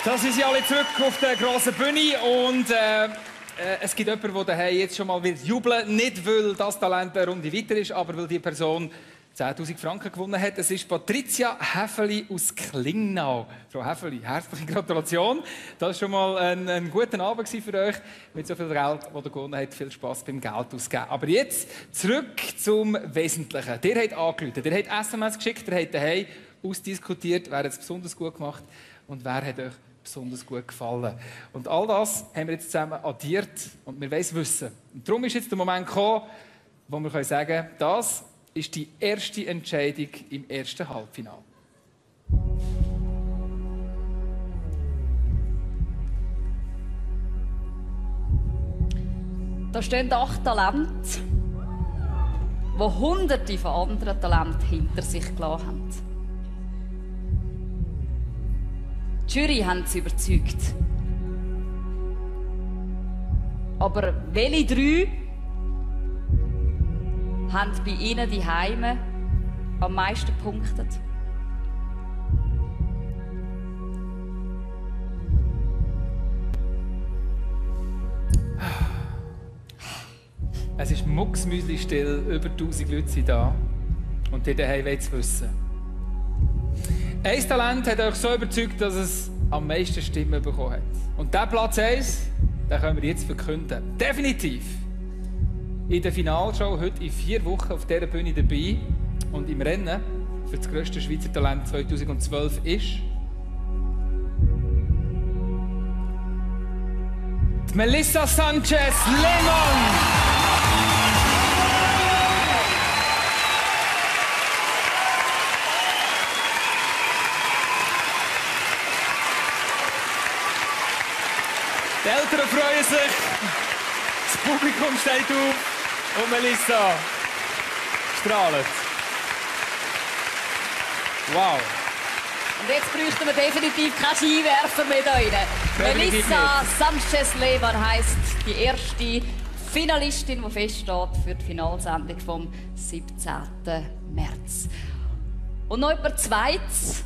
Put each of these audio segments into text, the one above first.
Da sind sie alle zurück auf der grossen Bühne und es gibt jemanden, der daheim jetzt schon mal jubeln will. Nicht, weil das Talent eine Runde weiter ist, aber weil die Person 10'000 Franken gewonnen hat. Es ist Patricia Häfeli aus Klingnau. Frau Häfeli, herzliche Gratulation. Das war schon mal ein guter Abend für euch. Mit so viel Geld, das ihr gewonnen habt. Viel Spass beim Geld ausgeben. Aber jetzt zurück zum Wesentlichen. Ihr habt angerufen, ihr habt SMS geschickt, ihr habt daheim ausdiskutiert, wer hat es besonders gut gemacht und wer hat euch besonders gut gefallen. Und all das haben wir jetzt zusammen addiert und wir wollen es wissen. Und darum ist jetzt der Moment gekommen, wo wir sagen können, das ist die erste Entscheidung im ersten Halbfinale. Da stehen 8 Talente, die Hunderte von anderen Talenten hinter sich gelassen haben. Die Jury haben sie überzeugt. Aber welche 3 haben bei ihnen die Heime am meisten gepunktet? Es ist mucksmüsli still, über 1000 Leute sind da und die daheim wollen es wissen. Ein Talent hat euch so überzeugt, dass es am meisten Stimmen bekommen hat. Und der Platz 1, den können wir jetzt verkünden. Definitiv! In der Finalshow heute in 4 Wochen auf dieser Bühne dabei und im Rennen für das grösste Schweizer Talent 2012 ist die Melissa Sanchez-Lehmann! Die Eltern freuen sich, das Publikum steht auf und Melissa strahlt. Wow. Und jetzt bräuchten wir definitiv keinen Skiwerfer mehr da rein. Melissa Sanchez-Lehmann heisst die erste Finalistin, die feststeht für die Finalsendung vom 17. März. Und noch jemand Zweites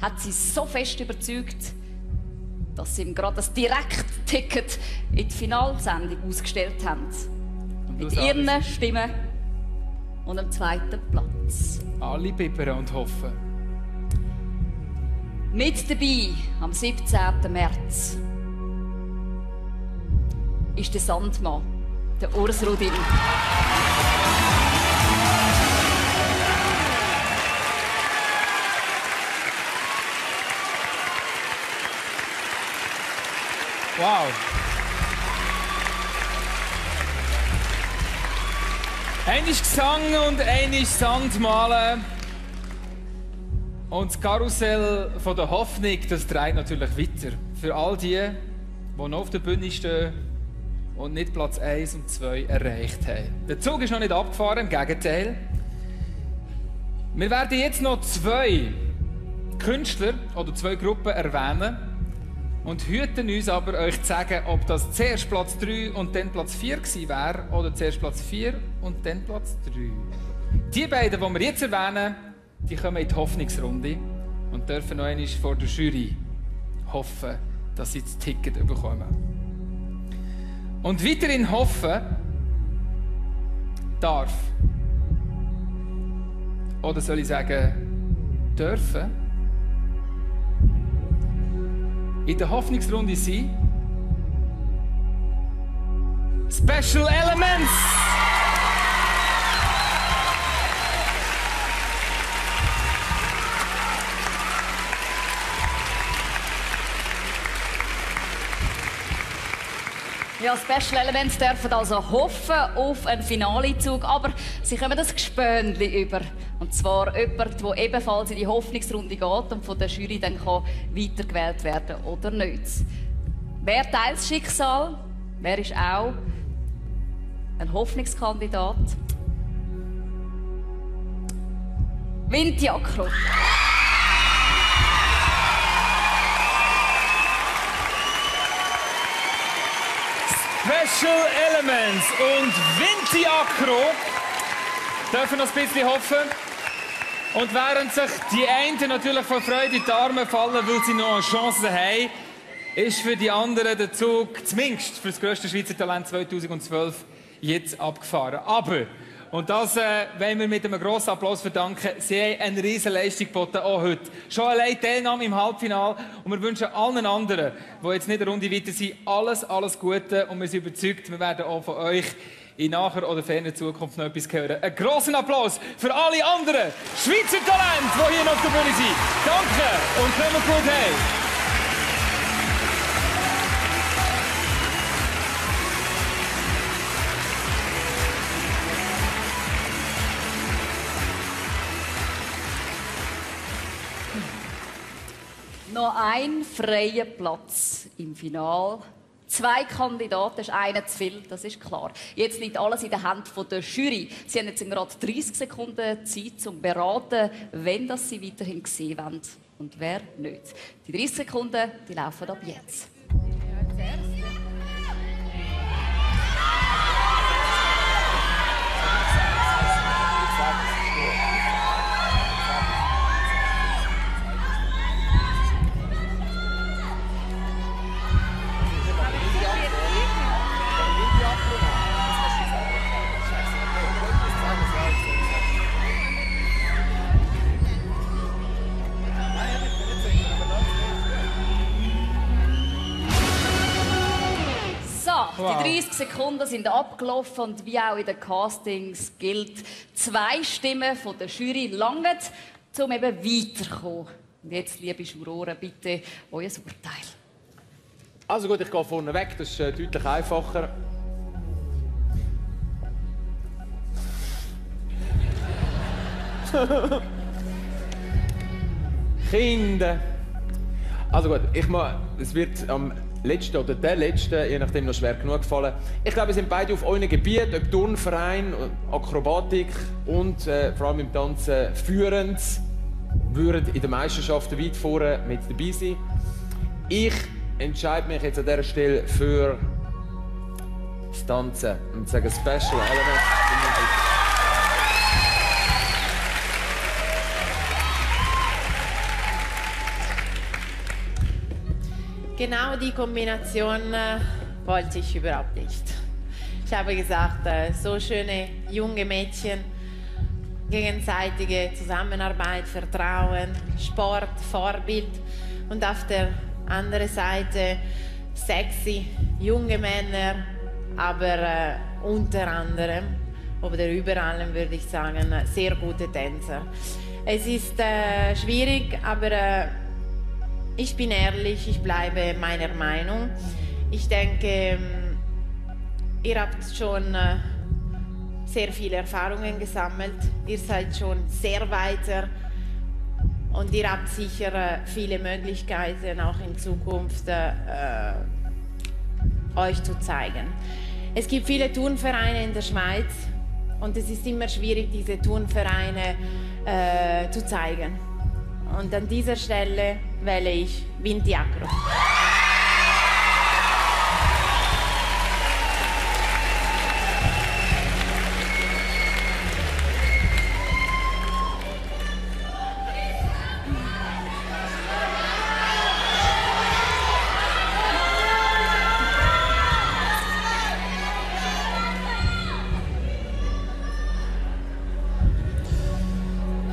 hat sie so fest überzeugt, dass sie ihm gerade das Direktticket in die Finalsendung ausgestellt haben. Mit ihren Stimmen und am 2. Platz. Alle bibbern und hoffen. Mit dabei am 17. März ist der Sandmann, der Urs Rudin. Wow. Einer ist Gesang und einer ist Sandmalen. Und das Karussell von der Hoffnung, das dreht natürlich weiter. Für all die, die noch auf der Bühne stehen und nicht Platz 1 und 2 erreicht haben. Der Zug ist noch nicht abgefahren, im Gegenteil. Wir werden jetzt noch 2 Künstler oder 2 Gruppen erwähnen. Und hüten uns aber, euch zu sagen, ob das zuerst Platz 3 und dann Platz 4 gewesen wäre oder zuerst Platz 4 und dann Platz 3. Die beiden, die wir jetzt erwähnen, die kommen in die Hoffnungsrunde und dürfen noch einmal vor der Jury hoffen, dass sie das Ticket bekommen. Und weiterhin hoffen darf, oder soll ich sagen, dürfen, in der Hoffnungsrunde sind Special Elements! Ja, Special Elements dürfen also hoffen auf einen Finalezug, aber sie kommen das Gespönli über. Und zwar jemand, der ebenfalls in die Hoffnungsrunde geht und von der Jury dann weitergewählt werden kann oder nicht. Wer teilt das Schicksal? Wer ist auch ein Hoffnungskandidat? Windjakro. Special Elements und Windjakro dürfen noch ein bisschen hoffen. Und während sich die einen natürlich vor Freude in die Arme fallen, weil sie noch eine Chance haben, ist für die anderen der Zug, zumindest für das grösste Schweizer Talent 2012, jetzt abgefahren. Aber, und das wollen wir mit einem grossen Applaus verdanken, sie haben eine riesen Leistung geboten, auch heute. Schon allein Teilnahme im Halbfinale. Und wir wünschen allen anderen, die jetzt nicht eine Runde weiter sind, alles Gute. Und wir sind überzeugt, wir werden auch von euch in naher oder ferner Zukunft noch etwas hören. Einen grossen Applaus für alle anderen Schweizer Talente, die hier noch auf der Bühne sind. Danke und kommt gut heim. Noch ein freier Platz im Finale. 2 Kandidaten, das ist einer zu viel, das ist klar. Jetzt liegt alles in den Händen der Jury. Sie haben jetzt gerade 30 Sekunden Zeit, um zu beraten, wenn das sie weiterhin sehen wollen und wer nicht. Die 30 Sekunden, die laufen ab jetzt. Wow. Die 30 Sekunden sind abgelaufen und wie auch in den Castings gilt, 2 Stimmen von der Jury langen, um eben weiterzukommen. Und jetzt, liebe Juroren, bitte euer Urteil. Also gut, ich gehe vorne weg, das ist deutlich einfacher. Kinder. Also gut, es wird am letzten oder der letzte, je nachdem noch schwer genug gefallen. Ich glaube, wir sind beide auf euren Gebiet, ob Turnverein, Akrobatik und vor allem im Tanzen führend, würden in den Meisterschaften weit vorne mit dabei sein. Ich entscheide mich jetzt an dieser Stelle für das Tanzen und sage Special Element. Genau die Kombination wollte ich überhaupt nicht. Ich habe gesagt, so schöne junge Mädchen, gegenseitige Zusammenarbeit, Vertrauen, Sport, Vorbild und auf der anderen Seite sexy junge Männer, aber unter anderem oder über allem würde ich sagen sehr gute Tänzer. Es ist schwierig, aber ich bin ehrlich, ich bleibe meiner Meinung. Ich denke, ihr habt schon sehr viele Erfahrungen gesammelt. Ihr seid schon sehr weiter und ihr habt sicher viele Möglichkeiten, auch in Zukunft euch zu zeigen. Es gibt viele Turnvereine in der Schweiz und es ist immer schwierig, diese Turnvereine zu zeigen. Und an dieser Stelle wähle ich Vinti Acro.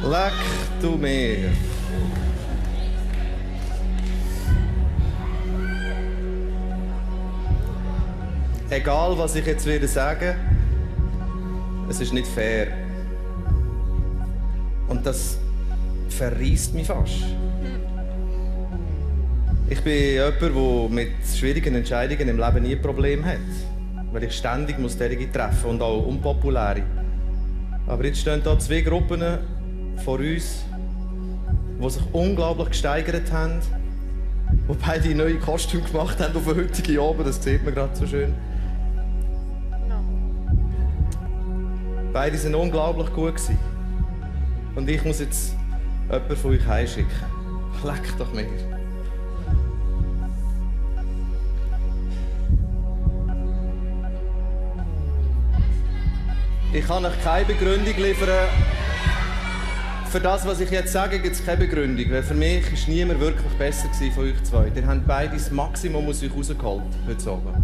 Leck du mir. Egal, was ich jetzt würde sagen, es ist nicht fair. Und das verreisst mich fast. Ich bin jemand, der mit schwierigen Entscheidungen im Leben nie Probleme hat. Weil ich ständig solche treffen und auch unpopuläre. Aber jetzt stehen hier 2 Gruppen vor uns, die sich unglaublich gesteigert haben, die beide neue Kostüme gemacht haben auf den heutigen Abend, das sieht man gerade so schön. Beide waren unglaublich gut. Und ich muss jetzt jemanden von euch heimschicken. Leck doch mir. Ich kann euch keine Begründung liefern für das, was ich jetzt sage, gibt es keine Begründung. Weil für mich war niemand wirklich besser von euch zwei. Ihr habt beide das Maximum aus euch rausgeholt heute Abend.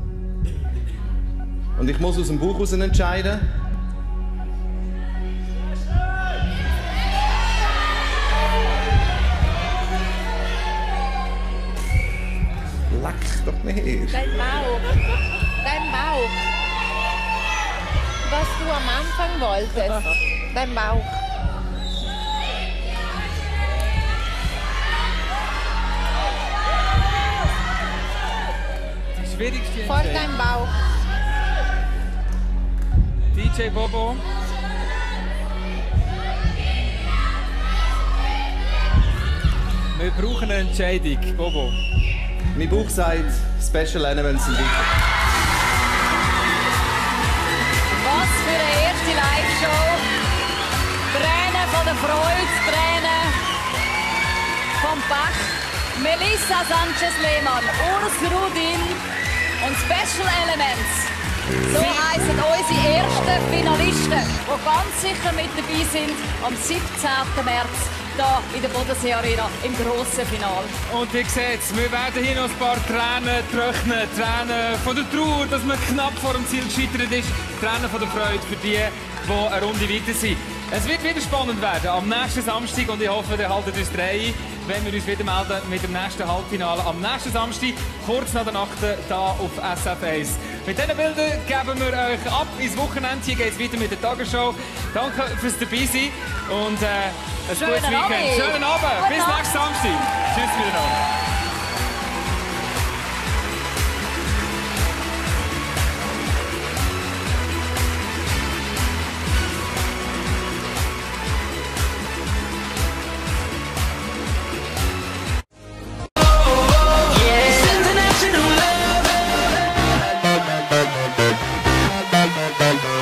Und ich muss aus dem Bauch heraus entscheiden. Leck doch nicht. Dein Bauch. Dein Bauch. Was du am Anfang wolltest. Dein Bauch. Die schwierigste Folg Entscheidung. deinem Bauch. DJ Bobo. Wir brauchen eine Entscheidung. Bobo. Mein Bauch sagt, Special Elements sind weiter. Was für eine erste Live-Show. Tränen von der Freude, Tränen vom Bach. Melissa Sanchez-Lehmann, Urs Rudin und Special Elements. So heissen unsere ersten Finalisten, die ganz sicher mit dabei sind am 17. März hier in der Bodensee Arena im grossen Finale. Und ihr seht, wir werden hier noch ein paar Tränen trocknen. Tränen von der Trauer, dass man knapp vor dem Ziel gescheitert ist. Tränen von der Freude für die eine Runde weiter sind. Es wird wieder spannend werden am nächsten Samstag und ich hoffe, ihr haltet uns drei, wenn wir uns wieder melden mit dem nächsten Halbfinale am nächsten Samstag, kurz nach der Nacht hier auf SF1. Mit diesen Bildern geben wir euch ab ins Wochenende. Hier geht es weiter mit der Tagesshow. Danke fürs Dabeisein und ein gutes Weekend. Schönen Abend. Bis nächsten Samstag. Tschüss miteinander. International love.